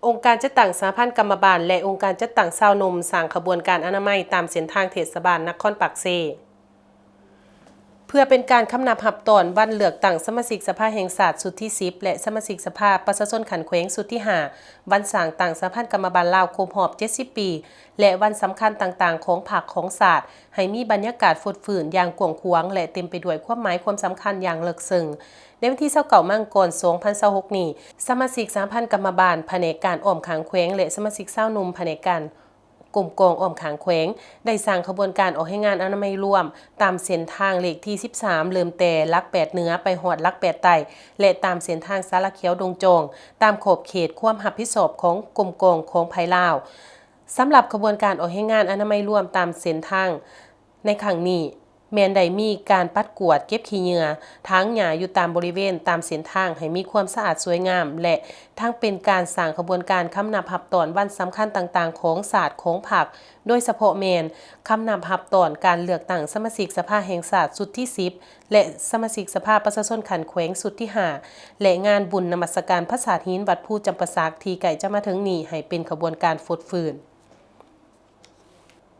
ອົງການຈັດຕັ້ງສະຫະພັນກຳມະບານ ແລະ ອົງການຈັດຕັ້ງຊາວໜຸ່ມ ສ້າງຂະບວນການອະນາໄມຕາມເສັ້ນທາງເທດສະບານນະຄອນປາກເຊ. ເພື່ອເປັນການຄຳນັບຮັບຕອນວັນເລືອກຕັ້ງສະມາຊິກສະພາແຫ່ງຊາດຊຸດທີສິບ ແລະ ສະມາຊິກສະພາປະຊາຊົນຂັ້ນແຂວງຊຸດທີຫ້າ, ວັນສ້າງຕັ້ງສະຫະພັນກຳມະບານລາວຄົບຮອບເຈັດສິບປີ ແລະ ວັນສຳຄັນຕ່າງໆຂອງພັກຂອງຊາດ ໃຫ້ມີບັນຍາກາດຟົດຟື້ນຢ່າງກວ້າງຂວາງ ແລະ ເຕັມໄປດ້ວຍຄວາມໝາຍຄວາມສຳຄັນຢ່າງເລິກເຊິ່ງ. ໃນວັນທີຊາວເກົ້າ ມັງກອນ ສອງພັນຊາວຫົກນີ້, ສະມາຊິກສະຫະພັນກຳມະບານ ພະແນກການອ້ອມຂ້າງແຂວງ ແລະ ສະມາຊິກຊາວໜຸ່ມ ພະແນກການ ກົມກອງອ້ອມຂ້າງແຂວງ ໄດ້ສ້າງຂະບວນການອອກແຮງງານອະນາໄມລວມ ຕາມເສັ້ນທາງເລກທີສິບສາມ ເລີ່ມແຕ່ຫຼັກແປດເໜືອໄປຮອດຫຼັກແປດໃຕ້ ແລະ ຕາມເສັ້ນທາງສາລະຂຽວດົງຈອງ ຕາມຂອບເຂດຄວາມຮັບຜິດຊອບຂອງກົມກອງຂອງໄພລາວ. ສຳລັບຂະບວນການອອກແຮງງານອະນາໄມລວມຕາມເສັ້ນທາງໃນຄັ້ງນີ້ ແມ່ນໄດ້ມີການປັດກວາດເກັບຂີ້ເຫຍື້ອ, ຖາງຫຍ້າຢູ່ຕາມບໍລິເວນຕາມເສັ້ນທາງໃຫ້ມີຄວາມສະອາດສວຍງາມ ແລະ ທັງເປັນການສ້າງຂະບວນການຄຳນັບຮັບຕອນວັນສຳຄັນຕ່າງໆຂອງຊາດຂອງພັກ, ໂດຍສະເພາະແມ່ນຄຳນັບຮັບຕອນການເລືອກຕັ້ງສະມາຊິກສະພາແຫ່ງຊາດຊຸດທີສິບ ແລະ ສະມາຊິກສະພາປະຊາຊົນຂັ້ນແຂວງຊຸດທີຫ້າ ແລະ ງານບຸນນະມັດສະການພະສາດຫີນວັດພູຈຳປາສັກທີ່ໃກ້ຈະມາເຖິງນີ້ ໃຫ້ເປັນຂະບວນການຟົດຟື້ນ.